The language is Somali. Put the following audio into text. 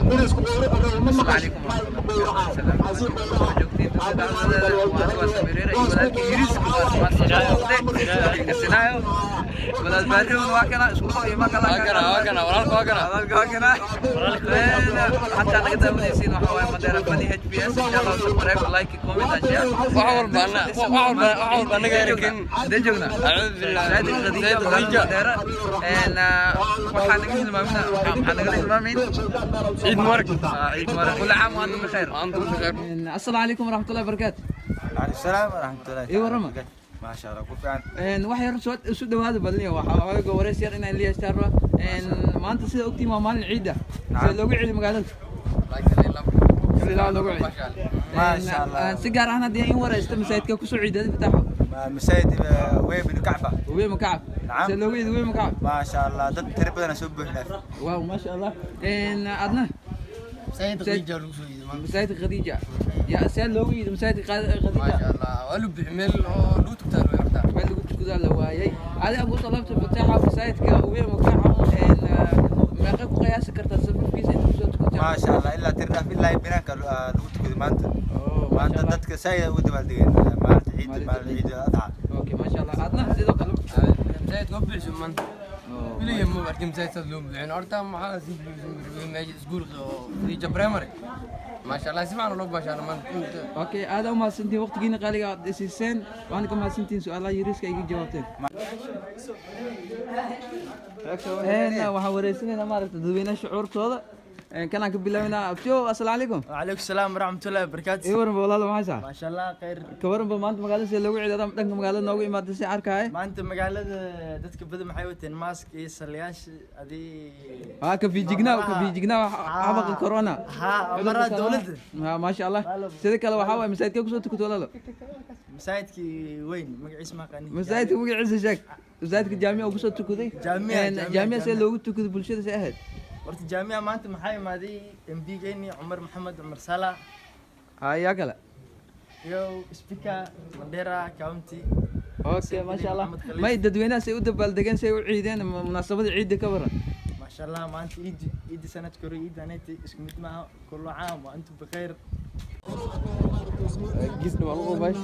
السلام عليكم ورحمة الله وبركاته. Joogtiin dunida waa Samireere iyo walaalkii Yiriska kasinaayo walaal baarion waa kana isku iyo ma kala. Waa kana walaalka, waa kana. Walaalka waa kana. Xataa naga daawanaysiin waxa waaye Mandera Funny HBS. Insha Allah subscribe, like, comment and share. Wax walba wax walba, wax walba anaga erkin. Intee joognaa? Acuudu billah. Masaajid Khadiija, magaalada Mandera. Waxaa naga hilmaamina, maxaa nagala hilmaamayn? Ciid mubarak. عيد مبارك، كل عام وانتم بخير. وأنتم بخير. السلام عليكم ورحمة الله وبركاته. عليكم السلام ورحمة الله. إيه ورمى. ما شاء الله، ku fiican. Wax yar soo isu dhawaada badniya, waxa waaye wareys yar inaan liya raba. Maanta sida ogtiin waa maalin ciid ah. Sida loogu ciiday magaalada? Ilaa loogu ciiday. ما شاء الله. Si gaar ahna haddii in wareysta, masaajidka kusoo ciiday Fataaxo? Masaajid Ubey bin Kacba. Ubey Kacab. نعم. Sida loogu ciiday Ubey Kacab? ما شاء الله، dad tiro badan soo buux dhaaf. Waaw, ma sha Allah. Adna? Masaajid Khadiija lagu soo iiday maanta. Masaajidka Khadiija yaa, see loogu yidhi masaajidka ما Khadiija? شاء الله، waa lu bixi, meel oo lagu tugtaa way horta. Meel lagu tukadaa la waayay. Adi aan ku talabta Fataaxa, masaajidka Ubey Kacab meeqa ku qiyaasi kartaa safafkiisa inta kusoo tukatay? ما شاء الله، ilaa tiro dhaaf, ilaa banaanka lagu tukaday maanta. Oh, maanta masha Allah. Dadka saayid ugu dabaaldegeen maalinta ciid, maalinta maalin ciid adxa. Okay, masha Allah. Adna sidoo kale? Masaajidka waa buuxsan maanta. Weligeed ma arkin masaajid saas loo buuxin horta. Maxaa si buuxsan meesha iskuulka oo Khadiija Primary? Maasha Allah, si fiican loo baashaala maanta. Okay, aad u mahadsantihiin waqtigiina qaaliga aad isiiseen, waana ka mahadsantihiin su-aalaha yariiska iga jawaabteen. Waxaan wareysanaynaa maaragta dadweynaha shucuurtooda. Kanaan ka bilaabaynaa. Abtiyo, assalaamu calaykum. وعليكم السلام ورحمة الله وبركاته. Ii waran ba walaalo, maxay saa? ما شاء الله، خير. Ka waran ba maanta magaalada sida loogu ciiday? Dhanka magaalada noogu imaatay si arkaaye. Maanta magaalada dadka badan maxay wateen mask iyo salyaasha adii. Ha, ka fiijignaa, ka fiijignaa xabaqa corona. Ha, amaraha dowladda. Ha, maasha Allah. Sida kale waxaa waaye, masaajidka kusoo tukato walaalo? Masaajidkii weyn magaciisa ma aqaanin. Masaajidka magaciisa sheeg. Masaajidka jaamica uu kusoo tukaday. Jaamica, jaamica, jaamica see jaamica. Loogu tukaday bulshada see ahayd? Horta jaamica maanta maxaa imaaday MP-geeni Cumar Maxamed Cumar Sala. Ha, yaa kale? Iyo Speaker Mandera County. Okay, maasha Allah. Maxamed Khaliif. May dadweynaha say u dabaaldegeen, say u ciideen munaasabada ciidda, ka waran? ما شاء الله، maanta ciid ciidda sanadka hore ciidaneti isku mid maaha. كل عام وأنتم بخير. Gisna waa lagu bash.